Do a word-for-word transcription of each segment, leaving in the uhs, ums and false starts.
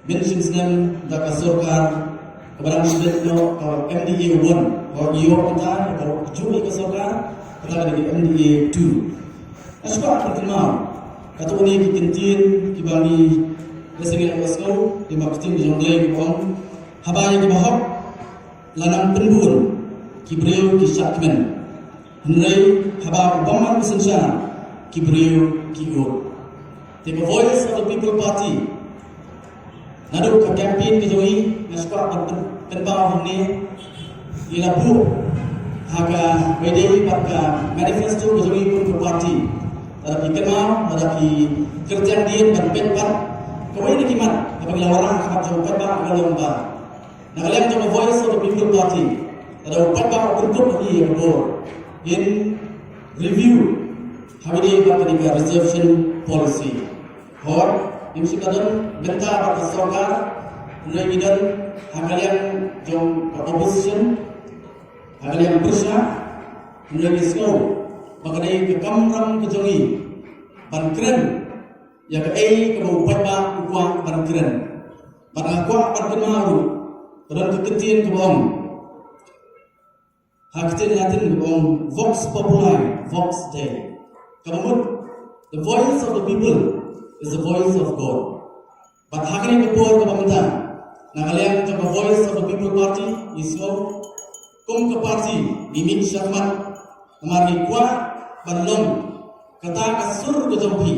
Mynshem snem da ka sorkar kaba dang shim noh ka M D A one, ka ïoh mynta ka ju ka sorkar kata ka dei ka M D A two. Nga shu kwah ban kynmaw katto katne ki kyntien kiba ngi, lehse ngi la ïohsngew, kiba ktien ki jong U Blei ki ong, haba ïa kiba hok la nang pynbun, ki briew ki shah kmen. Hynrei haba u bym wan synshar, ki briew ki ud. Te ka Voice of the People Party, naduh ka campaign ka jong ngi, nga shu kwah ban pyn-, pynpaw hangne, ngi la buh ha kaba ïadei bad ka manifesto ka jong ngi kum ka party. Lada phi kynmaw, lada phi kyrtiang dien ban peit pat, kawei na ki mat kaba ngi la wanrah ha khmat jong u paidbah ka long ba, na ka liang jong ka Voice of the People Party, lada u paidbah u pynkup ïa ka bor, ngin review ha kaba ïadei bad kane ka reservation policy. Hooid, ngim shym la don bynta bad ka sorkar, hynrei ngi don ha ka liang jong ka opposition, ha ka liang pyrshah, hynrei ngi sngew ba ka dei ka kamram ka jong ngi ban kren ïa kaei kaba u paidbah u kwah ban kren. Bad nga kwah ban kynmaw ruh, ka don ka kyntien kaba ong, ha ka ktien Latin kaba ong, Vox Populi, Vox Dei. Kaba mut, the voice of the people is the voice of God. Bad ha kane ka por kaba mynta, na ka liang jong ka Voice of the People Party, ngi sngew kum ka party ngi mih shakhmat, namar ngi kwah ban long kata ka sur ka jong phi,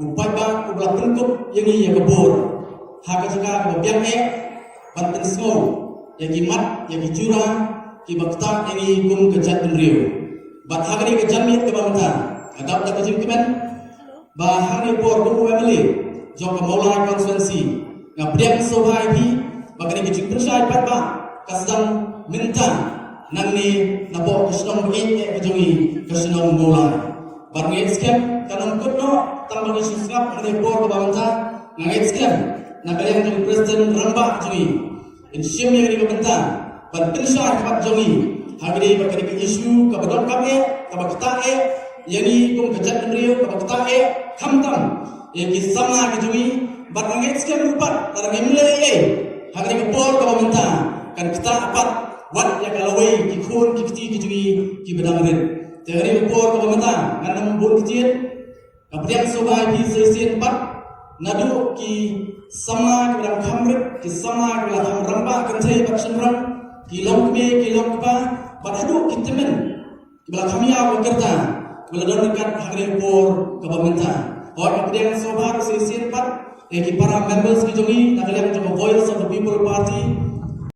u paidbah uba la pynkup ïa ngi ïa ka bor ha ka jaka kaba biang eh, ban pynsngew ïa ki mat, ïa ki jura kiba ktah ïa ngi kum ka jaitbynriew. Bad ha kane ka janmiet kaba mynta, nga dap da ka jingkmen ba hangne por kum u M L A jong ka Mawlai constituency, nga pdiang sngewbha ïa phi ba kane ka jingpynshai paidbah ka sdang mynta nangne napoh ka shnong ba ïeit eh ka jong ngi, ka shnong Mawlai. Bad nga ngeit skhem kan ym kut noh tang ba ngi shu sngap ha kane por kaba mynta. Nga ngeit skhem na ka liang jong u President Rangbah jong ngi, in shim ïa kane ka bynta ban pynshai ha khmat jong ngi ha kane, ba kane ka issue kaba donkam eh, kaba ktah eh ïa ngi kum ka jaitbynriew, kaba ktah eh khamtam ïa ki samla ki jong ngi. Bad nga ngeit skhem ruh pat lada ngim leh ei ei ha kane ka por kaba mynta, kan ktah pat wat ïa ka lawei ki khun ki kti ki jong ngi kiba dang rit. Te ha kane ka por kaba mynta ngan ym bun ktien, nga pdiang sngewbha ïa phi sa shisien pat, naduh ki samla kiba dang kham rit, ki samla kiba la kham rangbah kynthei bad shynrang, ki longkmie ki longkpa, bad haduh ki tymmen kiba la kham ïaw ka rta, kiba la don ryngkat ha kane ka por kaba mynta. Hooid, nga pdiang sngewbha ruh sa shisien pat ïa ki para members ki jong ngi na ka liang jong ka Voice